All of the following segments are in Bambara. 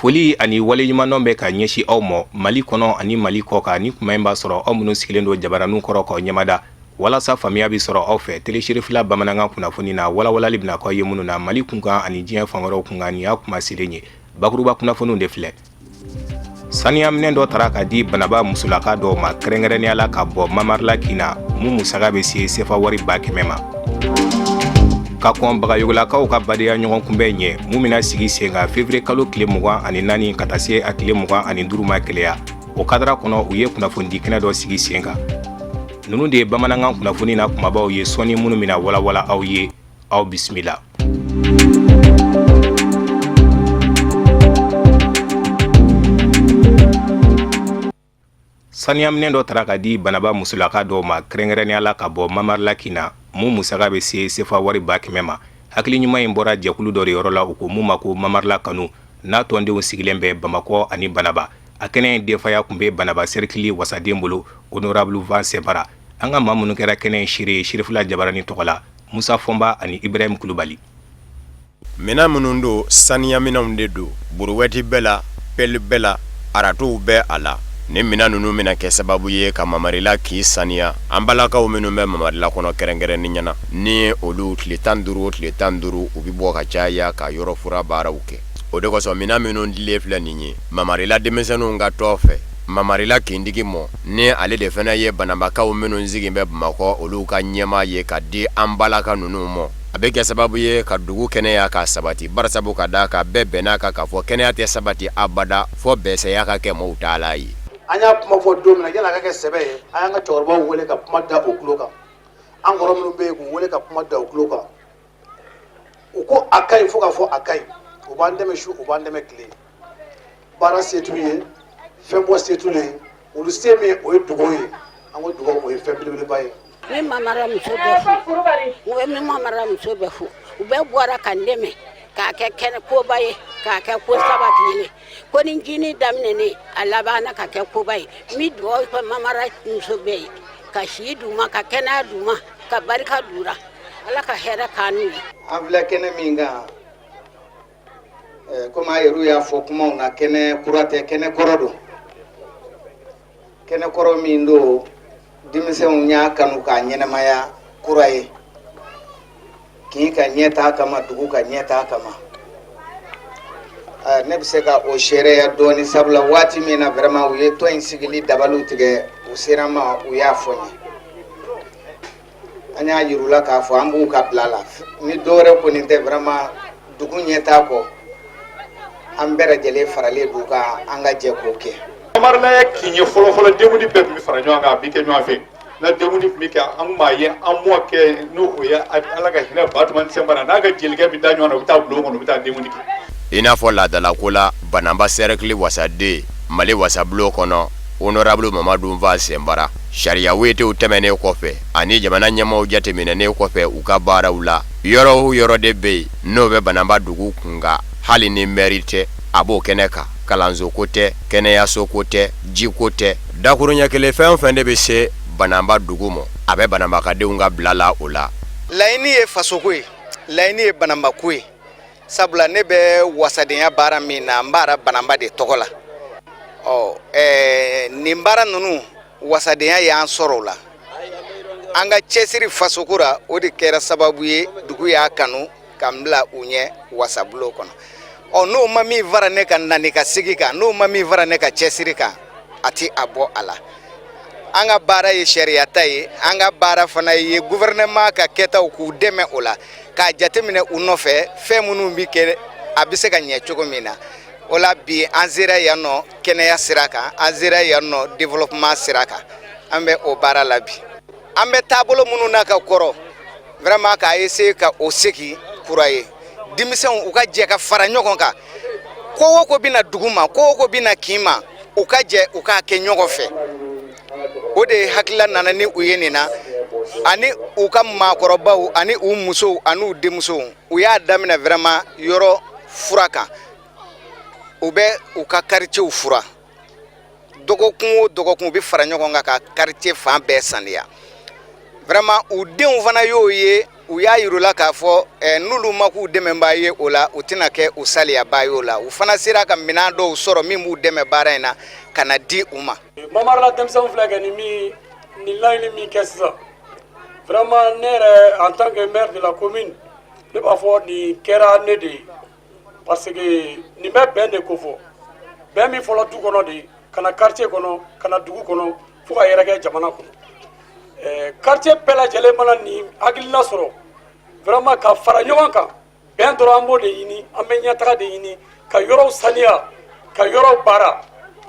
Foli ani waleɲumandɔn bɛ ka ɲɛsin aw ma Mali kɔnɔ ani Mali kɔkan. Ni kuma in b'a sɔrɔ aw minnu sigilen don jabaraninw kɔrɔ k'aw ɲɛmada walasa faamuya bɛ sɔrɔ aw fɛ Télé Cherifila bamanankan kunnafoni na, walawalali bɛna k'aw ye minnu na Mali kunkan ani diɲɛ fan wɛrɛw kunkan. Nin y'a kuma selen ye, bakuruba kunnafoniw de filɛ. Saniyaminɛn dɔ tara ka di Banaba musolaka dɔw ma, kɛrɛnkɛrɛnnenya la ka bɔ Mamarila kin na, mun musaka bɛ se sefa wari 100 000 ma. Ka kɔn Bagayogolakaw ka badenya ɲɔgɔn kunbɛn ɲɛ, mun bɛna sigi sen kan février kalo tile 24 ka taa se a tile 25 ma Keleya, o kadara kɔnɔ, u ye kunnafonidi kɛnɛ dɔ sigi sen kan. Ninnu de ye bamanankan kunnafoni na kumabaw ye sɔɔni, minnu bɛna walawala aw ye. Aw bisimila. Saniyaminɛn dɔ tara ka di Banaba musolaka dɔw ma, kɛrɛnkɛrɛnnenya la ka bɔ Mamarila kin na, mun musaka bɛ se sefa wari 100 000 ma. Hakili ɲuman in bɔra jɛkulu dɔ de yɔrɔ la, u ko mun ma ko Mamarila kanu, n'a tɔndenw sigilen bɛ Bamakɔ ani Banaba. A kɛnɛ in denfaya tun bɛ Banaba sɛrikili wasaden bolo, honorable Van Sɛnpara. An ka maa minnu kɛra kɛnɛ in seere ye Serifila jabaranin tɔgɔ la, Musa Fɔnba ani Ibrahim Kulubali. Minɛn minnu don, saniyaminɛnw de don. Buruwɛti b'a la, pelle b'a la, râteauw bɛ a la. Nin minɛn ninnu bɛna kɛ sababu ye ka Mamarila kin saniya. An balakaw minnu bɛ Mamarila kɔnɔ, kɛrɛnkɛrɛnnenya na, ni olu tile 15 o tile 15, u bɛ bɔ ka caya ka yɔrɔ furan baaraw kɛ. O de kosɔn minɛn minnu dilen filɛ nin ye Mamarila denmisɛnninw ka tɔn fɛ, Mamarila kintigi mɔ, ni ale de fana ye Banabakaw minnu sigilen bɛ Bamakɔ, olu ka ɲɛmaa ye, ka di an balaka ninnu mɔ. A bɛ kɛ sababu ye ka dugu kɛnɛya ka sabati, barisabu ka d'a kan bɛɛ bɛn'a kan k'a fɔ kɛnɛya tɛ sabati abada fɔ bɛsɛya ka kɛ maaw taala ye. An y'a kuma fɔ don min na, yan'a ka kɛ sɛbɛ ye, an y'an ka cɛkɔrɔbaw wele ka kuma da u tulo kan, an kɔrɔ minnu bɛ yen, k'u wele ka kuma da u tulo kan. U ko a ka ɲi fo k'a fɔ a ka ɲi. U b'an dɛmɛ su, u b'an dɛmɛ tile. Baara se t'u ye, fɛn bɔ se t'u ye. Olu se min, o ye dugawu ye. An ko dugawu, o ye fɛn belebeleba ye. N bɛ Mamara muso bɛɛ fo, n bɛ Mamara muso bɛɛ fo. U bɛɛ bɔra ka n dɛmɛ k'a kɛ kɛnɛ koba ye, k'a kɛ ko sabatilen. Ko ni jini daminɛnen, a labanna ka kɛ koba ye. N bɛ dugawu kɛ Mamara muso bɛɛ ye, ka si d'u ma, ka kɛnɛya d'u ma, ka barika d'u la. Ala ka hɛrɛ k'an n'u ye. An filɛ kɛnɛ min kan, komi a yɛrɛ y'a fɔ kumaw na, kɛnɛ kura tɛ, kɛnɛ kɔrɔ don. Kɛnɛ kɔrɔ min don, denmisɛnw y'a kanu k'a ɲɛnamaya kura ye, kin ka ɲɛtaa kama, dugu ka ɲɛtaa kama. Ne bɛ se ka o seereya dɔɔni, sabula waati min na vraiment u ye tɔn in sigili dabaliw tigɛ, u sera n ma, u y'a fɔ n ye. An y'a yir'u la k'a fɔ an b'u ka bila la. Ni dɔwɛrɛ kɔni tɛ, vraiment dugu ɲɛtaa kɔ, an bɛɛ lajɛlen faralen d'u kan, an ka jɛ k'o kɛ. Mamarila ye kin ye fɔlɔfɔlɔ, denkundi bɛɛ tun bɛ fara ɲɔgɔn kan, a bɛ kɛ ɲɔgɔn fɛ. Na denkundi tun bɛ kɛ, an tun b'a ye an mɔkɛ, n'o o ye Ala ka hinɛ Batumani Sɛnpara n'a ka jelikɛ bɛ da ɲɔgɔn na, u bɛ taa bulon kɔnɔ, u bɛ taa denkundi kɛ. I n'a fɔ laadalako la, Bananba sɛrɛkili wasaden Mali wasabulon kɔnɔ, honorable Mamadu Nfa Sɛnpara, sariya wetew tɛmɛnen kɔfɛ ani jamana ɲɛmaaw jateminɛnen kɔfɛ u ka baaraw la, yɔrɔ o yɔrɔ de bɛ yen n'o bɛ Bananba dugu kunkan, hali ni mɛri tɛ, a b'o kɛnɛ kan. Kalansoko tɛ, kɛnɛyasoko tɛ, jiko tɛ, dakuruɲɛ kelen, fɛn o fɛn de bɛ se Bananba dugu ma, a bɛ Bananbakadenw ka bila la o la. Laɲini ye fasoko ye, laɲini ye Bananbako ye, sabula ne bɛ wasadenya baara min na, n b'a ra Bananba de tɔgɔ la. Ɔ nin baara ninnu, wasadenya y'an sɔrɔ o la. An ka cɛsiri fasoko ra, o de kɛra sababu ye dugu y'a kanu ka n bila u ɲɛ wasabulon kɔnɔ. Ɔ n'o ma min fara ne ka nani ka sigi kan, n'o ma min fara ne ka cɛsiri kan, a ti a bɔ a la. An ka baara ye sariya ta ye, an ka baara fana ye gouvernement ka kɛtaw k'u dɛmɛ o la, k'a jateminɛ u nɔfɛ, fɛn minnu bɛ kɛ, a bɛ se ka ɲɛ cogo min na. O la bi, an sera yan nɔ kɛnɛya sira kan, an sera yan nɔ développement sira kan. An bɛ o baara la bi. An bɛ taabolo minnu na ka kɔrɔ, vraiment k'a essayer ka o segin kura ye. Denmisɛnw, u ka jɛ ka fara ɲɔgɔn kan. Ko o ko bɛna dugu ma, ko o ko bɛna kin ma, u ka jɛ u k'a kɛ ɲɔgɔn fɛ. O de hakilila nana ni u ye nin na, ani u ka maakɔrɔbaw ani u musow ani u denmusow. U y'a daminɛ vraiment yɔrɔ fura kan. U bɛ u ka quartierw fura dɔgɔkun o dɔgɔkun, u bɛ fara ɲɔgɔn kan ka quartier fan bɛɛ saniya. Vraiment, u denw fana y'o ye, u y'a yir'u la k'a fɔ n'olu ma k'u dɛmɛbaa ye o la, u tɛna kɛ u saliyabaa ye o la. U fana sera ka minɛn dɔw sɔrɔ min b'u dɛmɛ baara in na ka na di u ma. Mamarila denmisɛnw filɛ kɛ nin min, nin laɲini min kɛ sisan, vraiment, ne yɛrɛ, en tant que maire de la commune, ne b'a fɔ nin kɛra ne de ye, parce que nin bɛ bɛn de kofɔ, bɛn min fɔlɔ du kɔnɔ de ka na quartier kɔnɔ, ka na dugu kɔnɔ, fo ka yɛrɛ kɛ jamana kɔnɔ. Quartier bɛɛ lajɛlen mana nin hakilina sɔrɔ, vraiment, ka fara ɲɔgɔn kan, bɛn dɔrɔn an b'o de ɲini, an bɛ ɲɛtaga de ɲini, ka yɔrɔw saniya, ka yɔrɔw baara.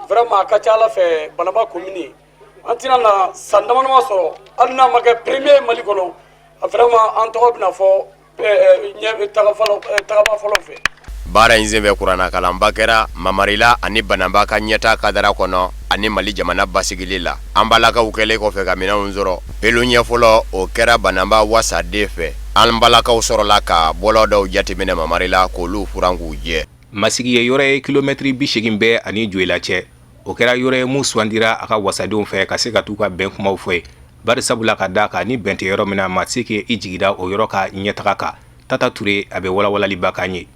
Vraiment, a ka ca ala fɛ, Banamba commune, an tɛna na san dama dama sɔrɔ, hali n'a ma kɛ premier Mali kɔnɔ, vraiment, an tɔgɔ bɛna fɔ ɲɛ tagaba fɔlɔ fɛ. Baara in senfɛ, kuranɛkalanba kɛra Mamarila ani Banamba ka ɲɛta kadara kɔnɔ ani Mali jamana basigili la. An balakaw kɛlen kɔfɛ ka minɛnw sɔrɔ, pelu ɲɛ fɔlɔ, o kɛra Banamba wasaden fɛ. An balakaw sɔrɔla ka bɔlɔ dɔw jateminɛ Mamarila k'olu furan k'u jɛ. Masigi ye yɔrɔ ye kilomɛtiri 80 bɛ ani Joyila cɛ. O kɛra yɔrɔ ye mun sugandira a ka wasadenw fɛ ka se ka t'u ka bɛn kumaw fɔ ye, bari sabula ka da kan ni bɛn tɛ yɔrɔ min na, maa tɛ se k'i jigida o yɔrɔ ka ɲɛtaga kan. Tata Ture, a bɛ walawalaliba k'an ye.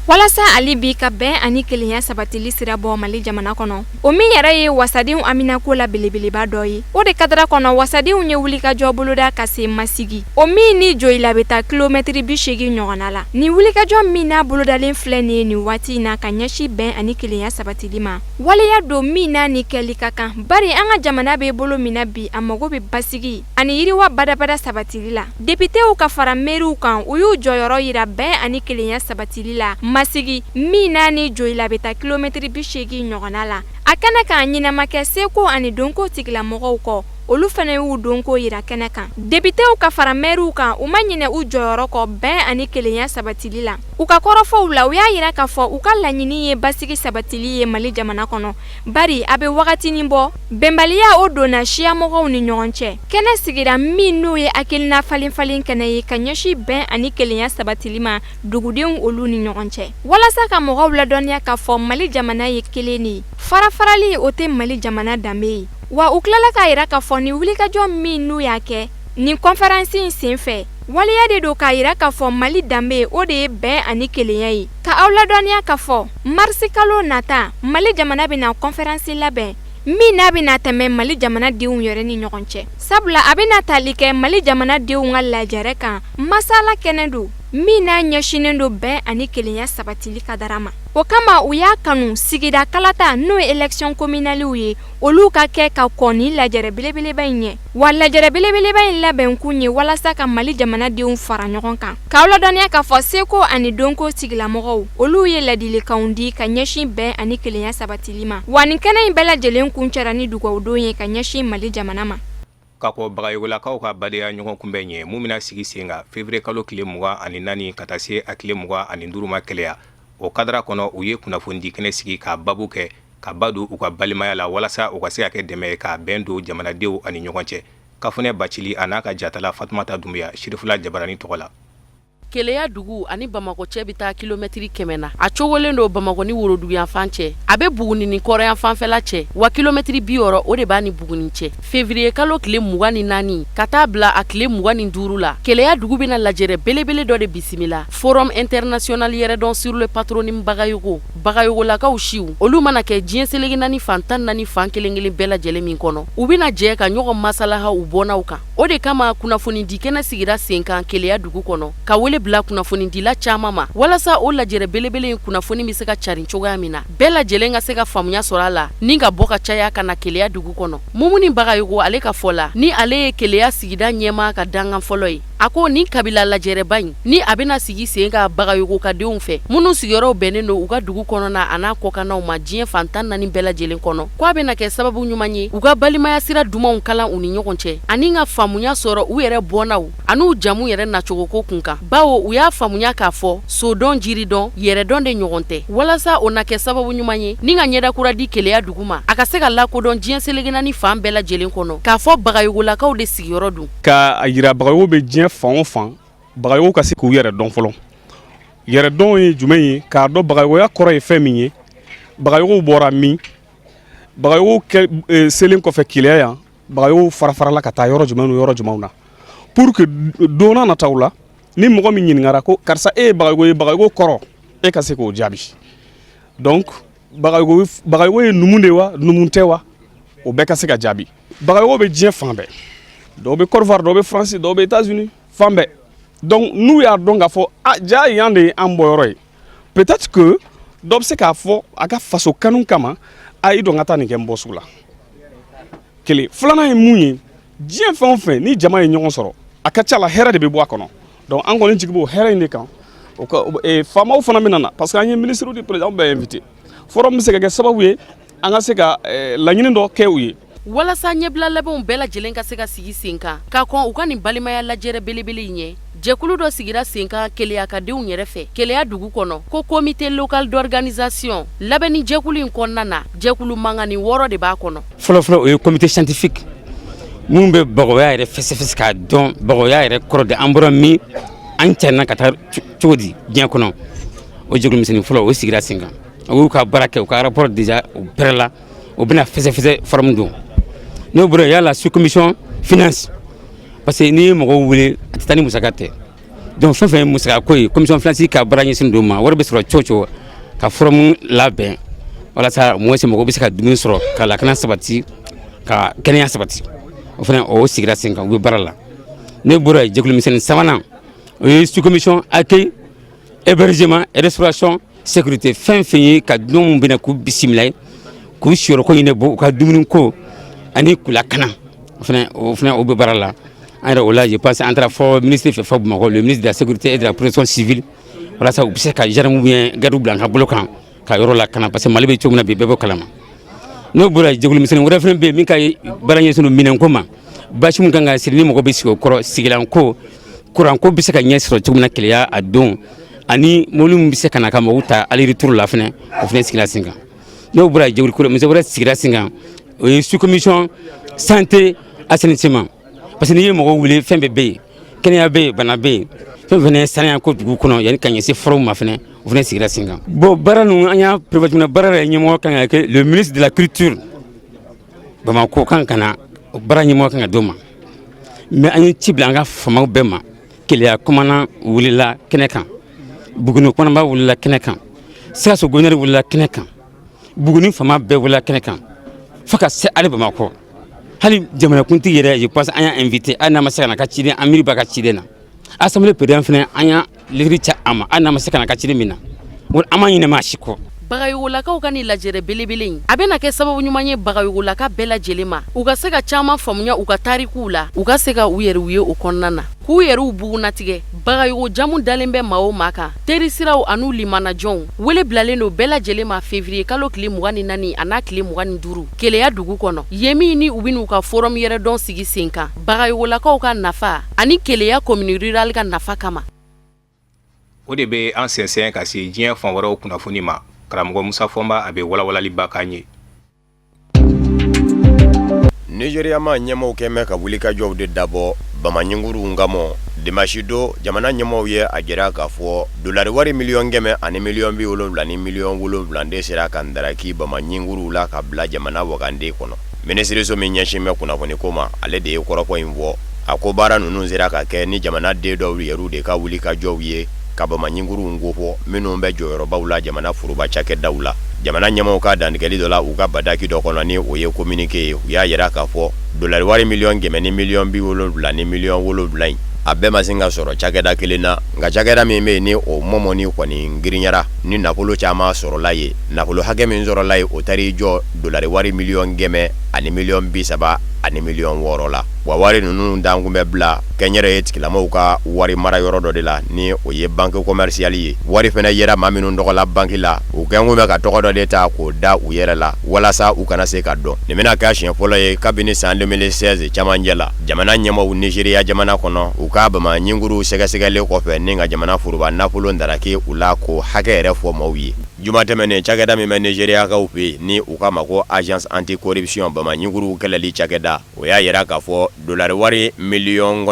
Walasa hali bi ka bɛn ani kelenya sabatili sira bɔ Mali jamana kɔnɔ, o min yɛrɛ ye wasadenw haminako la belebeleba dɔ ye, o de kadara kɔnɔ, wasadenw ye wulikajɔ boloda ka se Masigi, o min ni Joyila bɛ taa kilomɛtiri 80 ɲɔgɔnna la. Nin wulikajɔ min n'a bolodalen filɛ nin ye nin waati in na ka ɲɛsin bɛn ani kelenya sabatili ma, waleya don min n'a ni kɛli ka kan, bari an ka jamana bɛ bolo min na bi, a mago bɛ basigi ani yiriwa badabada sabatili la. Depitew ka fara meriw kan, u y'u jɔyɔrɔ yira bɛn ani kelenya sabatili la Masigi, min n'a ni Joyila bɛ taa kilomɛtiri 80 ɲɔgɔnna la. A kɛnɛ kan, ɲinɛ ma kɛ seko ani dɔnko tigilamɔgɔw kɔ, olu fana y'u dɔnko yira kɛnɛ kan. Depitew ka fara mɛriw kan, u ma ɲinɛ u jɔyɔrɔ kɔ bɛn ani kelenya sabatili la. U ka kɔrɔfɔw la, u y'a yira k'a fɔ u ka laɲini ye basigi sabatili ye Mali jamana kɔnɔ, bari a bɛ wagatinin bɔ, bɛnbaliya o donna siyamɔgɔw ni ɲɔgɔn cɛ. Kɛnɛ sigira min n'o ye hakilina falen-falen kɛnɛ ye ka ɲɛsin bɛn ani kelenya sabatili ma dugudenw olu ni ɲɔgɔn cɛ, walasa ka mɔgɔw ladɔnniya k'a fɔ Mali jamana ye kelen de ye, farafarali o tɛ Mali jamana danbe ye. Wa u tilala k'a yira k'a fɔ nin wulikajɔ min n'u y'a kɛ nin kɔnferansi in senfɛ, waleya de don k'a yira k'a fɔ Mali danbe, o de ye bɛn ani kelenya ye. Ka aw ladɔnniya k'a fɔ marisi kalo nata, Mali jamana bɛna kɔnferansi labɛn min n'a bɛna tɛmɛ Mali jamana denw yɛrɛ ni ɲɔgɔn cɛ, sabula a bɛna tali kɛ Mali jamana denw ka lajɛrɛ kan. Masala kɛnɛ don min n'a ɲɛsinnen don bɛn ani kelenya sabatili kadara ma. O kama, u y'a kanu sigida kalata, n'o ye élection communalew ye, olu ka kɛ ka kɔn ni lajɛrɛ belebeleba in ɲɛ. Wa lajɛrɛ belebeleba in labɛnkun ye walasa ka Mali jamanadenw fara ɲɔgɔn kan. K'aw ladɔnniya k'a fɔ seko ani dɔnko tigilamɔgɔw, olu ye ladilikanw di ka ɲɛsin bɛn ani kelenya sabatili ma. Wa nin kɛnɛ in bɛɛ lajɛlen kuncɛra ni dugawudon ye ka ɲɛsin Mali jamana ma. Ka kɔn Bagayogolakaw ka badenya ɲɔgɔn kunbɛn ɲɛ, mun bɛna sigi sen kan février kalo tile 24 ka taa se a tile 25 ma Keleya, o kadara kɔnɔ, u ye kunnafonidi kɛnɛ sigi k'a babu kɛ ka ba don u ka balimaya la, walasa u ka se ka kɛ dɛmɛ ye ka bɛn don jamanadenw ani ɲɔgɔn cɛ. Kafunɛ Bacili, a n'a ka jatala Fatumata Dunbiya, Sirifila Jabarani tɔgɔ la. Keleya dugu ani Bamakɔ cɛ bɛ taa kilomɛtiri 100 na. A cogolen don Bamakɔ ni woroduguyanfan cɛ, a bɛ Buguni ni kɔrɔyan fanfɛla cɛ, wa kilomɛtiri 60, o de b'a ni Buguni cɛ. Février kalo tile 24 ka taa bila a tile 25 la, Keleya dugu bɛna lajɛrɛ belebele dɔ de bisimila, Forum international yɛrɛdɔn sur le patronyme Bagayogo. Bagayogolakaw siw, olu mana kɛ diɲɛ seleke naani, fan 14, fan kelen kelen bɛɛ lajɛlen min kɔnɔ, u bɛna jɛ ka ɲɔgɔn masalaha u bɔnnaw kan. O de kama, kunnafonidi kɛnɛ sigira sen kan Keleya dugu kɔnɔ, ka wele bila kunnafonidila caman ma, walasa o lajɛrɛ belebele in kunnafoni bɛ se ka carin cogoya min na, bɛɛ lajɛlen ka se ka faamuya sɔrɔ a la ni ka bɔ ka caya ka na Keleya dugu kɔnɔ. Mumuni Bagayogo, ale ka fɔ la, ni ale ye Keleya sigida ɲɛmaa ka dankan fɔlɔ ye, a ko nin kabila lajɛrɛba in ni a bɛna sigi sen kan Bagayogo ka denw fɛ, minnu sigiyɔrɔw bɛnnen don u ka dugu kɔnɔna a n'a kɔkannaw ma diɲɛ fan 14 bɛɛ lajɛlen kɔnɔ, ko a bɛna kɛ sababu ɲuman ye u ka balimaya sira dumanw kalan u ni ɲɔgɔn cɛ, ani ka faamuya sɔrɔ u yɛrɛ bɔnnaw an'u jamu yɛrɛ nacogoko kun kan, bawo u y'a faamuya k'a fɔ sodɔn, jiridɔn, yɛrɛdɔn de ɲɔgɔn tɛ. Walasa o na kɛ sababu ɲuman ye ni ka ɲɛda kura di Keleya dugu ma, a ka se ka lakodɔn diɲɛ seleke naani fan bɛɛ lajɛlen kɔnɔ k'a fɔ Bagayogolakaw de sigiyɔrɔ don. K'a yira Bagayogo bɛ diɲɛ fan o fan, Bagayogo ka se k'u yɛrɛ dɔn fɔlɔ. Yɛrɛdɔn ye jumɛn ye? K'a dɔn bagayogoya kɔrɔ ye fɛn min ye, Bagayogo bɔra min, Bagayogo selen kɔfɛ Keleya yan, Bagayogo fara farala ka taa yɔrɔ jumɛn ni yɔrɔ jumɛnw na. Pour que don nataw la, ni mɔgɔ min ɲininkara ko karisa, e ye Bagayogo ye, Bagayogo kɔrɔ, e ka se k'o jaabi. Donc Bagayogo, Bagayogo ye numu de wa, numu tɛ wa, o bɛɛ ka se ka jaabi. Bagayogo bɛ diɲɛ fan bɛɛ, dɔw bɛ Côte d'Ivoire, dɔw bɛ France, dɔw bɛ États-Unis, fan bɛɛ. Donc n'u y'a dɔn k'a fɔ a ja yan de ye an bɔyɔrɔ ye, peut-être que dɔ bɛ se k'a fɔ a ka faso kanu kama, a i dɔn ka taa nin kɛ n bɔ sugu la. Kelen filanan ye mun ye? Diɲɛ fɛn o fɛn, ni jama ye ɲɔgɔn sɔrɔ, a ka ca la, hɛrɛ de bɛ bɔ a kɔnɔ. Donc an kɔni jigi b'o hɛrɛ in de kan. O ka faamaw fana bɛna na, parce que an ye ministre ni président bɛɛ invité. Forum bɛ se ka kɛ sababu ye an ka se ka laɲini dɔ kɛ u ye. Walasa ɲɛbila labɛnw bɛɛ lajɛlen ka se ka sigi sen kan ka kɔn u ka nin balimaya lajɛrɛ belebele in ɲɛ, jɛkulu dɔ sigira sen kan Keleyakadenw yɛrɛ fɛ Keleya dugu kɔnɔ, ko comité local d'organisation. Labɛnni jɛkulu in kɔnɔna na, jɛkulu mankanni 6 de b'a kɔnɔ. Fɔlɔfɔlɔ, o ye comité scientifique minnu bɛ bagayogoya yɛrɛ fɛsɛfɛsɛ k'a dɔn bagayogoya yɛrɛ kɔrɔ de, an bɔra min, an cɛna ka taa cogo di diɲɛ kɔnɔ. O jɛkulu misɛnnin fɔlɔ, o sigira sen kan, o y'u ka baara kɛ, u ka rapport déjà o pɛrɛ la, o bɛna fɛsɛfɛsɛ forum don. N'o bɔra, y'a la sous commission finance, parce que n'i ye mɔgɔw wele, a tɛ taa ni musaka tɛ. Donc fɛn fɛn ye musaka ko ye, commission finance ka baara ɲɛsin don ma. Wari bɛ sɔrɔ cogo cogo ka forum labɛn, walasa au moins mɔgɔw bɛ se ka dumuni sɔrɔ, ka lakana sabati, ka kɛnɛya sabati, o fana o sigira sen kan, u bɛ baara la. Ne bɔra yen, jɛkulu misɛnnin sabanan, o ye sous commission accueil, hébergement, restauration, sécurité. Fɛn fɛn ye ka dunan minnu bɛna k'u bisimila ye, k'u siyɔrɔko ɲɛnabɔ, u ka dumuni ko ani k'u lakana, o fana o bɛ baara la. An yɛrɛ o la, je pense, an taara fɔ ministre fɛ, fɔ Bamakɔ, le ministre de la Sécurité et de la Protection civile, walasa u bɛ se ka gendarme ou bien garde bila an ka bolo kan ka yɔrɔ lakana, parce que Mali bɛ cogo min na bi, bɛɛ b'o kalama. N'o bɔra yen, jɛkulu misɛnnin wɛrɛ fana bɛ yen min ka baara ɲɛsin don minɛnko ma, basi min kan ka siri ni mɔgɔ bɛ sigi o kɔrɔ, sigilanko, kuranko bɛ se ka ɲɛ sɔrɔ cogo min na Keleya a don, ani mobili min bɛ se ka na ka mɔgɔw ta aller retour la fɛnɛ, o fana sigira sen kan. N'o bɔra yen, jɛkulu misɛn wɛrɛ sigira sen kan, o ye sous commission santé, assainissement, parce que n'i ye mɔgɔw wele, fɛn bɛɛ bɛ yen, kɛnɛya bɛ yen, bana bɛ yen, fɛn fɛn ye saniya ko dugu kɔnɔ yanni ka ɲɛsin forum ma fɛnɛ, o fana sigira sen kan. Bon, baara ninnu, an y'a prévoir cogo min na, baara yɛrɛ ɲɛmɔgɔ kan ka kɛ le ministre de la Culture. Bamakɔ kan ka na, o baara ɲɛmɔgɔ kan ka d'o ma. Mais an ye ci bila an ka faamaw bɛɛ ma. Keleya commandant wulila kɛnɛ kan, Buguni commandant wulila kɛnɛ kan, Sikaso gouverneur wulila kɛnɛ kan, Buguni faama bɛɛ wulila kɛnɛ kan, fo ka se hali Bamakɔ. Hali jamanakuntigi yɛrɛ, je pense, an y'a invité, hali n'a ma se ka na ka ciden, an miiri b'a ka ciden na. Assemblée président fana, an y'a lettre ci a ma, hali n'a ma se ka na ka ciden min na. An ma ɲinɛ maa si kɔ. Bagayogolakaw ka nin lajɛrɛ belebele in, a bɛna kɛ sababu ɲuman ye Bagayogolaka bɛɛ lajɛlen ma, u ka se ka caman faamuya u ka tarikuw la, u ka se ka u yɛrɛw ye o kɔnɔna na, k'u yɛrɛw bugunatigɛ. Bagayogo jamu dalen bɛ maa o maa kan, terisiraw an'u limanajɔnw, wele bilalen don bɛɛ lajɛlen ma février kalo tile 24 a n'a tile 25, Keleya dugu kɔnɔ yen min ni u bɛn'u ka forum yɛrɛdɔn sigi sen kan Bagayogolakaw ka nafa ani Keleya commune rurale ka nafa kama. O de bɛ an sɛnsɛn ka se diɲɛ fan wɛrɛw kunnafoni ma. Karamɔgɔ Musa Fɔnba, a bɛ walawalaliba k'an ye. Nizeriya maa ɲɛmaaw kɛmɛ ka wulikajɔw de dabɔ bamaɲinkuruw kama dimanche don. Jamana ɲɛmaaw ye a jira k'a fɔ dolari wari 170,7 millions de sera ka ndaraki bamaɲinkuruw la ka bila jamana wagande kɔnɔ. Minisiriso min ɲɛsin bɛ kunnafoni ko ma, ale de ye kɔrɔfɔ in fɔ. A ko baara ninnu sera ka kɛ ni jamana den dɔw yɛrɛw de ka wulikajɔw ye ka bamaɲinkuruw kofɔ, minnu bɛ jɔyɔrɔbaw la jamana foroba cakɛdaw la. Jamana ɲɛmaaw ka dantigɛli dɔ la u ka bataki dɔ kɔnɔ, ni o ye communiqué ye, u y'a jira k'a fɔ dolari wari 170,7 millions in, a bɛɛ ma se ka sɔrɔ cakɛda kelen na, nka cakɛda min bɛ yen ni o mɔmɔni kɔni girinyara ni nafolo caman sɔrɔla ye, nafolo hakɛ min sɔrɔla ye, o taar'i jɔ dolari wari 130,6 millions la. Wa wari ninnu dankun bɛ bila kɛnyɛrɛye tigilamaw ka wari mara yɔrɔ dɔ de la, ni o ye banque commerciale ye. Wari fana yera maa minnu tɔgɔ la banque la, u kɛnkun bɛ ka tɔgɔ dɔ de ta k'o da u yɛrɛ la walasa u kana se ka dɔn. Nin bɛna kɛ siɲɛ fɔlɔ ye kabini san 2016 camancɛ la, jamana ɲɛmaaw Nizeriya jamana kɔnɔ, u ka bamaɲinkuru sɛgɛsɛgɛlen kɔfɛ ni ka jamana foroba nafolo ndaraki u la, k'o hakɛ yɛrɛ fɔ maaw ye. Juma tɛmɛnen, cakɛda min bɛ Nizeriyakaw fɛ yen ni u k'a ma ko Agence anti-corruption, bamaɲinkuruw kɛlɛli cakɛda, o y'a jira k'a fɔ dolari wari 9 millions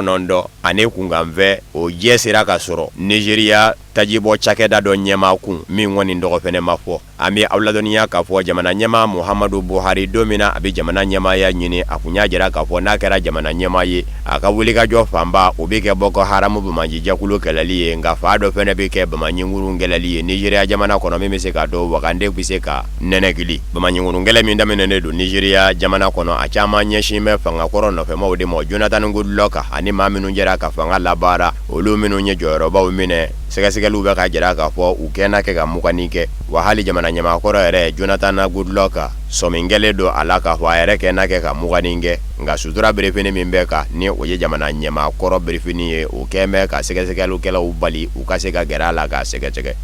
ani kunkanfɛ, o jɛ sera ka sɔrɔ Nizeriya. Tajibɔ cakɛda dɔ ɲɛmaa kun min kɔni tɔgɔ fɛnɛ ma fɔ. An bɛ aw ladɔnniya k'a fɔ jamana ɲɛmaa Muhamadu Buhari don min na a bɛ jamana ɲɛmaaya ɲini, a kun y'a jira k'a fɔ n'a kɛra jamana ɲɛmaa ye, a ka wulikajɔ fanba o bɛ kɛ Boko Haram banbaanci jɛkulu kɛlɛli ye, nka fan dɔ fɛnɛ bɛ kɛ banbaɲinkurun kɛlɛli ye Nizeriya jamana kɔnɔ min bɛ se k'a to wagande bɛ se ka nɛnɛkili. Banbaɲinkurun kɛlɛ min daminɛnen don Nizeriya jamana kɔnɔ, a caman ɲɛsin bɛ fanga kɔrɔ nɔfɛmaw de ma, Jonathan Goodluck ani maa minnu jɛra ka fanga labaara, olu minnu ye jɔyɔrɔbaw minɛ. Sɛgɛsɛgɛliw bɛ k'a jira k'a fɔ u kɛnna kɛ ka mugani kɛ, wa hali jamana ɲɛmaa kɔrɔ yɛrɛ Jonathan Goodluck sɔmi kɛlen don a la k'a fɔ a yɛrɛ kɛnna kɛ ka mugani kɛ, nka sutura birifini min bɛ kan ni o ye jamana ɲɛmaa kɔrɔ birifini ye, o kɛn bɛ ka sɛgɛsɛgɛlikɛlaw bali u ka se ka gɛrɛ a la k'a sɛgɛsɛgɛ.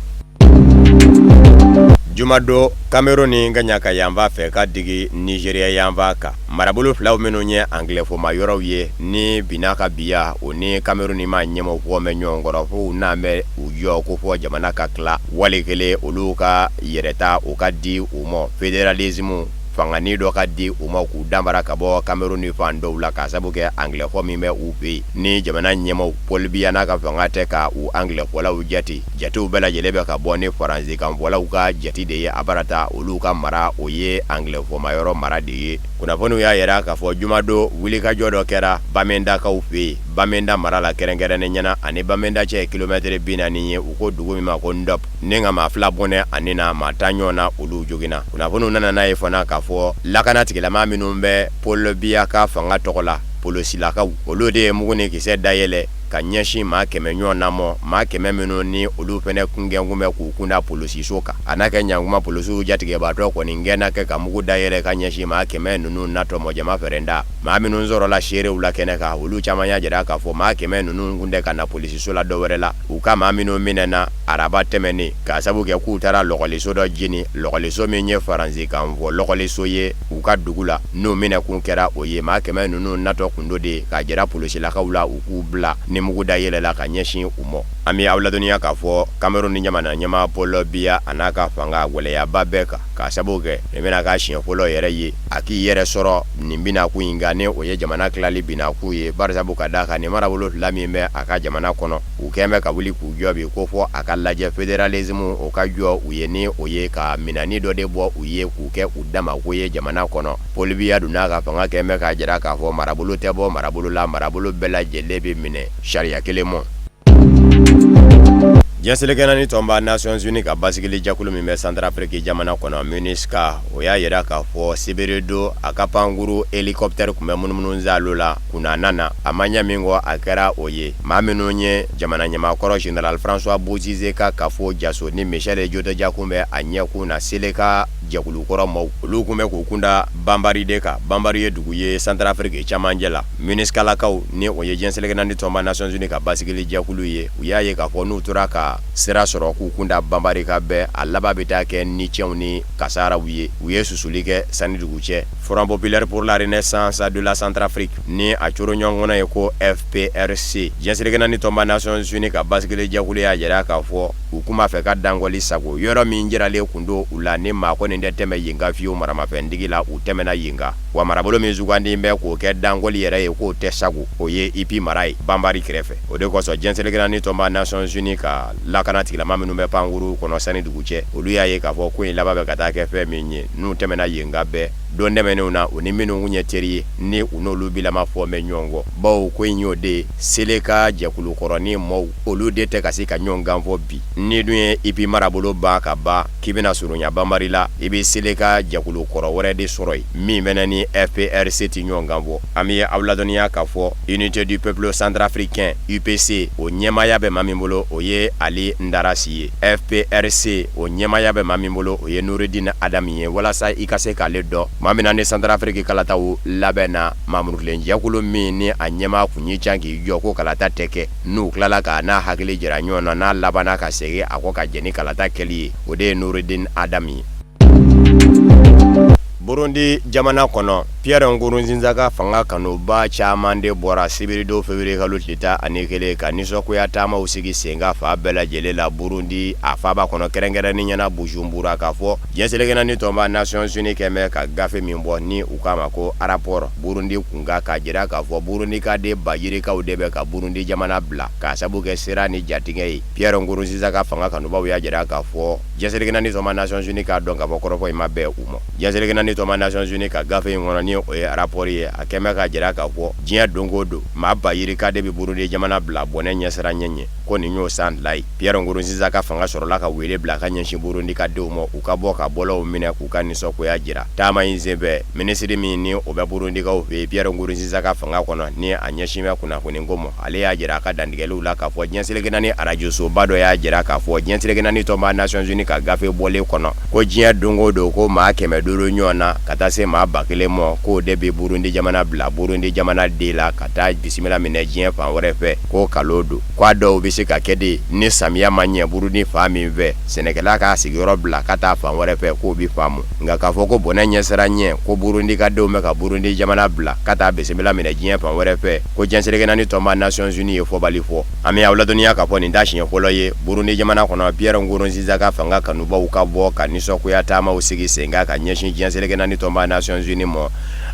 Jumadon, Cameroun ni ka ɲa ka yanfan fɛ ka digi Nigeria yanfan kan, marabolo filaw minnu ye angilɛfɔma yɔrɔw ye, ni binna ka biya o ni Cameroun ni maa ɲɛmaaw fɔ bɛ ɲɔgɔn kɔrɔ, fo u n'an bɛ u jɔ ko fɔ jamana ka tila wali kelen olu ka yɛrɛta o ka di u ma, fédéralisme fanganin dɔ ka di u ma k'u danfara ka bɔ Cameroun ni fan dɔw la k'a sabu kɛ angilɛfɔ min bɛ u fɛ yen, ni jamana ɲɛmaaw Paul Biya n'a ka fanga tɛ ka u angilɛfɔlaw jate. Jatew bɛɛ lajɛlen bɛ ka bɔ ni faransikanfɔlaw ka jate de ye a barata olu ka mara o ye angilɛfɔma yɔrɔ mara de ye. Kunnafoniw y'a yira k'a fɔ jumadon wulikajɔ dɔ kɛra Bamendakaw fɛ yen, Bamenda mara la kɛrɛnkɛrɛnnenya na, ani Bamenda cɛ ye kilomɛtɛrɛ 40 ye, u ko dugu min ma ko Ndɔp, ni ka maa 2 bɔnɛ a ni na, maa 10 ɲɔgɔn na olu joginna. Kunnafoniw nana n'a ye fana k'a fɔ lakana tigilamaa minnu bɛ Paul Biya ka fanga tɔgɔ la, polosilakaw, olu de ye mugu ni kisɛ dayɛlɛ ka ɲɛsin maa 100 ɲɔgɔn na mɔ, maa 100 minnu ni olu fɛnɛ kun gɛnkun bɛ k'u kunda polosiso kan. A n'a kɛ ɲankuma polosiw jatigɛbaatɔ kɔni gɛnna kɛ ka mugu dayɛlɛ ka ɲɛsin maa 100 ninnu natɔmɔ jama fɛrɛnda. Maa minnu sɔrɔla seerew la kɛnɛ kan, olu caman y'a jira k'a fɔ maa 100 ninnu kun tɛ ka na polisiso la dɔwɛrɛ la, u ka maa minnu minɛna araba tɛmɛnen k'a sabu kɛ k'u taara lɔgɔliso dɔ jeni, lɔgɔliso min ye faransikanfɔ lɔgɔliso ye u ka dugu la, n'u minɛkun kɛra o ye. Maa 100 ninnu natɔ kun don de k'a jira polosilakaw la u k'u bila ni mugu da yɛlɛla ka ɲɛsin u mɔ. An bɛ aw ladɔnniya k'a fɔ Cameroun ni jamana ɲɛmaa Paul Biya a n'a ka fanga gɛlɛyaba bɛɛ kan k'a sababu kɛ nin bɛna k'a siɲɛ fɔlɔ yɛrɛ ye a k'i yɛrɛ sɔrɔ nin binakun in kan, ni o ye jamana tilali binakun ye, barisabu ka d'a kan nin marabolo fila min bɛ a ka jamana kɔnɔ, u kɛn bɛ ka wuli k'u jɔ bi ko fɔ a ka lajɛ fédéralisme o ka jɔ u ye, ni o ye ka minɛni dɔ de bɔ u ye k'u kɛ u damako ye jamana kɔnɔ. Paul Biya dun n'a ka fanga kɛn bɛ k'a jira k'a fɔ marabolo tɛ bɔ marabolo la, marabolo bɛɛ lajɛlen bɛ minɛ sariya kelen mɔ. Diɲɛ seleke naani tɔnba Nations Unies ka basigili jɛkulu min bɛ Centrafrique jamana kɔnɔ MINUSCA, o y'a jira k'a fɔ sibiridon a ka pankuru hélicoptère tun bɛ munumunu saalo la kunnana na, a ma ɲɛ min kɔ a kɛra o ye. Maa minnu ye jamana ɲɛmaa kɔrɔ général François Bozizé ka kafo jaso ni Michel Djotodia kun bɛ a ɲɛkun na, Seleka jɛkulu kɔrɔ maaw, olu kun bɛ k'u kunda Banbari de kan. Banbari ye dugu ye Centrafrique camancɛ la. MINUSCAlakaw, ni o ye diɲɛ seleke naani tɔnba Nations Unies ka basigili jɛkulu ye, u y'a ye k'a fɔ n'u tora ka sira sɔrɔ k'u kunda Banbari kan bɛɛ, a laban bɛ taa kɛ nicɛnw ni kasaaraw ye. U ye susuli kɛ sanni dugu cɛ. Front populaire pour la renaissance de la Centrafrique ni a coro ɲɔgɔn ye ko FPRC, diɲɛ seleke naani tɔnba Nations Unies ka basigili jɛkulu y'a jira k'a fɔ u kun b'a fɛ ka dankɔli sago yɔrɔ min jiralen kun don u la, ni maa kɔni tɛ tɛmɛ yen kan fiyewu maramafɛntigi la, u tɛmɛna yen kan. Wa marabolo min sugandi bɛ k'o kɛ dankɔli yɛrɛ ye k'o tɛ sago, o ye Ipi mara ye Banbari kɛrɛfɛ. O de kosɔn diɲɛ seleke naani tɔnba Nations Unies ka lakana tigilama minnu bɛ pankuru kɔnɔ sanni dugu cɛ, olu y'a ye k'a fɔ ko in laban bɛ ka taa kɛ fɛn min ye, n'u tɛmɛna yen kan bɛɛ don tɛmɛnenw na, u ni minnu kun ye teri ye, ni u n'olu bilama fɔ bɛ ɲɔgɔn kɔ, bawo ko in y'o de ye, Seleka jɛkulu kɔrɔnin maaw, olu de tɛ ka se ka ɲɔgɔn kan fɔ bi. N'i dun ye Ipi marabolo ban ka ban k'i bɛna surunya Banbari la, i bɛ Seleka jɛkulu kɔrɔ wɛrɛ de sɔrɔ yen min fana ni FPRC tɛ ɲɔgɔn kan fɔ. An bɛ aw ladɔnniya k'a fɔ Unité du peuple centrafricain UPC, o ɲɛmaaya bɛ maa min bolo, o ye Ali Ndarasi ye. FPRC, o ɲɛmaaya bɛ maa min bolo, o ye Noureddine Adam ye. Walasa i ka se k'ale dɔn, maa min na ni Centrafrique kalataw labɛn na, Mamurukilen jɛkulu min ni a ɲɛmaa kun y'i can k'i jɔ ko kalata tɛ kɛ, n'u tilala k'a n'a hakili jira ɲɔgɔn na, n'a labanna ka segin a kɔ ka jɛn ni kalata kɛli ye, o de ye Noureddine Adam ye. Burundi jamana kɔnɔ. Pierre Nkurunziza ka fanga kanuba caman de bɔra sibiridon février kalo tile 11 ka nisɔngoya taamaw sigi sen kan fan bɛɛ lajɛlen la Burundi a faaba kɔnɔ, kɛrɛnkɛrɛnnenya na Bujumbura, k'a fɔ diɲɛ seleke naani tɔnba Nations Unies kɛlen bɛ ka gafe min bɔ ni u k'a ma ko rapport Burundi kunkan, k'a jira k'a fɔ Burundi ka den ba yirikaw de bɛ ka Burundi jamana bila k'a sabu kɛ siran ni jatigɛ ye. Pierre Nkurunziza ka fanga kanubaw y'a jira k'a fɔ diɲɛ seleke naani tɔnba Nations Unies k'a dɔn k'a fɔ kɔrɔfɔ in ma bɛn u ma. Diɲɛ seleke naani tɔnba Nations Unies ka gafe in kɔnɔ, ni o ye rapport ye, a kɛlen bɛ k'a jira k'a fɔ diɲɛ don o don maa ba yirika de bɛ Burundi jamana bila bɔnɛ ɲɛsiranɲɛ ɲɛ, ko nin y'o san 2 ye. Pierre Nkurunziza ka fanga sɔrɔla ka wele bila ka ɲɛsin Burundi ka denw ma, u ka bɔ ka bɔlɔnw minɛ k'u ka nisɔngoya jira. Taama in senfɛ, minisiri min ni o bɛ Burundikaw fɛ yen Pierre Nkurunziza ka fanga kɔnɔ, ni a ɲɛsin bɛ kunnafoniko ma, ale y'a jira a ka dantigɛliw la k'a fɔ diɲɛ seleke naani arajosoba dɔ y'a jira k'a fɔ diɲɛ seleke naani tɔnba Nations Unies ka gafe bɔlen kɔnɔ, ko diɲɛ don o don ko maa 500 ɲɔgɔn na ka taa se maa 1000 ma, k'o de bɛ Burundi jamana bila Burundi jamana de la ka taa bisimila minɛ diɲɛ fan wɛrɛ fɛ, ko kalo don, ko a dɔw bɛ se ka kɛ de ni samiya ma ɲɛ Burundi fan min fɛ, sɛnɛkɛla k'a sigiyɔrɔ bila ka taa fan wɛrɛ fɛ, k'o bɛ faamu. Nka k'a fɔ ko bɔnɛ ɲɛsiranɲɛ ko Burundi ka denw bɛ ka Burundi jamana bila ka taa bisimila minɛ diɲɛ fan wɛrɛ fɛ, ko diɲɛ seleke naani tɔnba Nations Unies ye fɔbali fɔ. An bɛ aw ladɔnniya k'a fɔ nin t'a siɲɛ fɔlɔ ye Burundi jamana kɔnɔ, Pierre Nkurunziza ka fanga kanubaw ka bɔ ka nisɔngoya taamaw sigi sen kan ka ɲɛsin diɲɛ seleke naani tɔnba Nations Unies ma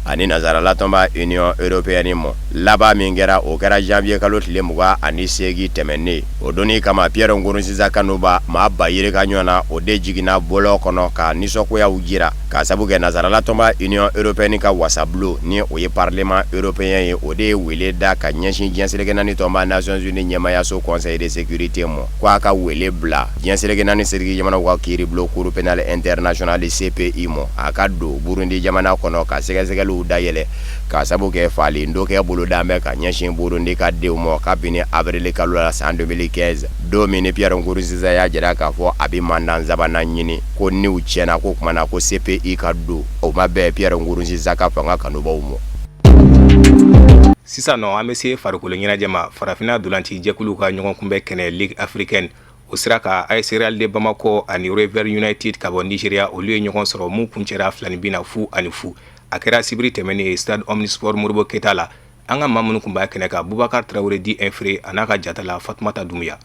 ani nansarala tɔnba Union européenne ma. Laban min kɛra, o kɛra janvier kalo tile 28 tɛmɛnen. O donni kama, Pierre Nkurunziza kanuba maa ba yirika ɲɔgɔn na, o de jiginna bɔlɔn kɔnɔ ka nisɔngoyaw jira k'a sabu kɛ nansarala tɔnba Union européenne ka wasabulon, ni o ye Parlement européen ye, o de ye wele da ka ɲɛsin diɲɛ seleke naani tɔnba Nations Unies ɲɛmaayaso Conseil de sécurité ma, ko a ka wele bila diɲɛ seleke naani seleke jamanaw ka kiiribulon Cour pénale internationale CPI ma, a ka don Burundi jamana kɔnɔ ka sɛgɛsɛgɛliw dayɛlɛ k'a sabu kɛ faali dɔ kɛ boloda bɛ ka ɲɛsin Burundi ka denw ma kabini avril kalo la san 2015, don min ni Pierre Nkurunziza y'a jira k'a fɔ a bɛ mandat sabanan ɲini, ko niw tiɲɛna, ko kuma na ko CPI ka don, o ma bɛn Pierre Nkurunziza ka fanga kanubaw ma. Sisan nɔ, an bɛ se farikolo ɲɛnajɛ ma. Farafinna ntolanci jɛkuluw ka ɲɔgɔn kunbɛn kɛnɛ Ligue africaine, o sira kan, AS Real de Bamako ani Rivers United ka bɔ Nigeria, olu ye ɲɔgɔn sɔrɔ mun kuncɛra 2-0. A kɛra sibiri tɛmɛnen ye stade Omnisport Modibo Keyita la. An ka maa minnu tun b'a kɛnɛ kan, Bubakari Tarawele dit Infré a n'a ka jatala Fatumata Dunbiya.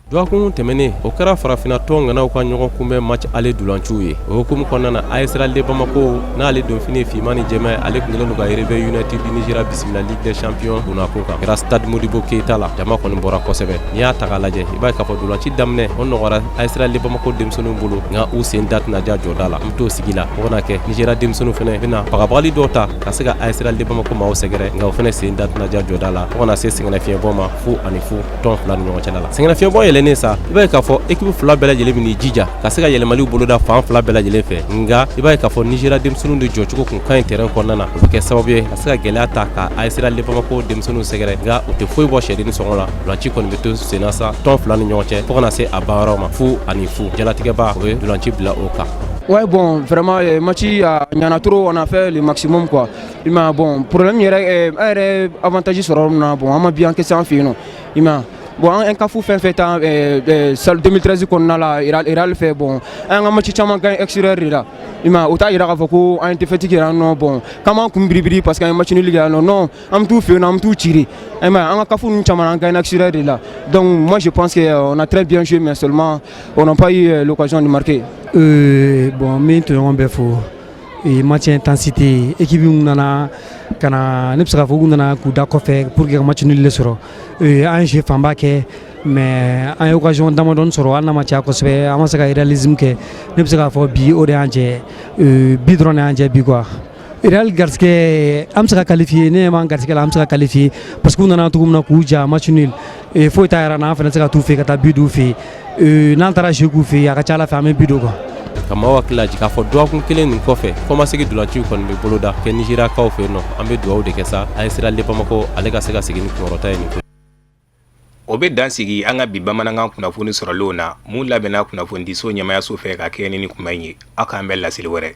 Dɔgɔkun tɛmɛnen, o kɛra farafinna tɔn ŋanaw ka ɲɔgɔn kunbɛn match aller dulanciw ye. O hukumu kɔnɔna na, AS Real de Bamako, n'ale donfini finman ni jɛman ye, ale tun kɛlen don ka Rivers United du Nigeria bisimila Ligue des Champions donnako kan. Kɛra stade Modibo Keyita la, jama kɔni bɔra kosɛbɛ. N'i y'a ta k'a lajɛ, i b'a ye k'a fɔ dulanci daminɛ o nɔgɔyara AS Real de Bamako denmisɛnninw bolo, nka u sen da tɛna diya jɔda la. An bɛ t'o sigi la fo ka na kɛ Nigeria denmisɛnninw fana bɛna bagabagali dɔw ta ka se ka AS Real de Bamako maaw sɛgɛrɛ, nka o fana sen da tɛna diya jɔda la fo ka na se sɛgɛnnafiɲɛbɔ ma, 0-0 tɔn fila ni ɲɔgɔn cɛla la. Sɛgɛnnafiɲɛbɔ yɛlɛnnen sa, i b'a ye k'a fɔ équipe fila bɛɛ lajɛlen bɛn'i jija ka se ka yɛlɛmaliw boloda fan fila bɛɛ lajɛlen fɛ, nka i b'a ye k'a fɔ Nigeria denmisɛnninw de jɔcogo kun ka ɲi terrain kɔnɔna na. O bɛ kɛ sababu ye ka se ka gɛlɛya ta ka AS Real de Bamako denmisɛnninw sɛgɛrɛ, nka u tɛ foyi bɔ sɛdennin sɔngɔ la. Dulanci kɔni bɛ to senna sa tɔn fila ni ɲɔgɔn cɛ fo ka na se a banyɔrɔ ma, 0-0. Jalatigɛba o ye dulanci bila o kan. Ouais, bon, vraiment, match a ɲana trop, on a fait le maximum, quoi. I m'a, bon, problème yɛrɛ, an yɛrɛ avantage sɔrɔ yɔrɔ min na, bon, an ma bien encaissé an fɛ yen nɔ, i m'a. Bon, an CAF fɛn fɛn ta 2013 kɔnɔna la, Real fɛ, bon, an ka match caman gagné extérieur de la, i m'a. O t'a yira k'a fɔ ko an ye défaite kɛ yan nɔ, bon, k'an b'an kun biribiri parce que an ye match nul kɛ yan nɔ. Non, an bɛ t'u fɛ yen nɔ, an bɛ t'u ci de, i m'a. An ka CAF ninnu caman, an gagné extérieur de la. Donc moi, je pense que on a très bien joué, mais seulement on n'a pas eu l'occasion de marquer. Bon, n bɛ n tɔɲɔgɔn bɛɛ fo. Match intensité, équipe nana ka na, ne bɛ se k'a fɔ k'u nana k'u da kɔfɛ pour que ka match nul de sɔrɔ. An ye jeu fanba kɛ, mais an ye occasion damadɔni sɔrɔ, hali n'a ma caya kosɛbɛ, an ma se ka réalisme kɛ. Ne bɛ se k'a fɔ bi, o de y'an jɛ bi dɔrɔn de y'an jɛ bi, quoi. Real garisɛgɛ, an bɛ se ka qualifier. Ne ɲɛ b'an garisɛgɛ la, an bɛ se ka qualifier parce que u nana cogo min na k'u ja match nul, foyi t'a yɛrɛ na, an fana tɛ se ka t'u fɛ yen ka taa but d'u fɛ yen. N'an taara jeu k'u fɛ yen, a ka ca Ala fɛ, an bɛ but don, quoi. Ka maaw hakili lajigin k'a fɔ dɔgɔkun kelen nin kɔfɛ, kɔmasegin dulanciw kɔni bɛ boloda kɛ Nizeriyakaw fɛ yen nɔ. An bɛ dugawu de kɛ sa, AS Real de Bamako ale ka se ka segin ni kunkɔrɔta ye nin ko. O bɛ dan sigi an ka bi bamanankan kunnafoni sɔrɔlenw na, mun labɛnna kunnafonidiso ɲɛmayaso fɛ ka kɛɲɛ ni nin kuma in ye. Aw k'an bɛn laseli wɛrɛ.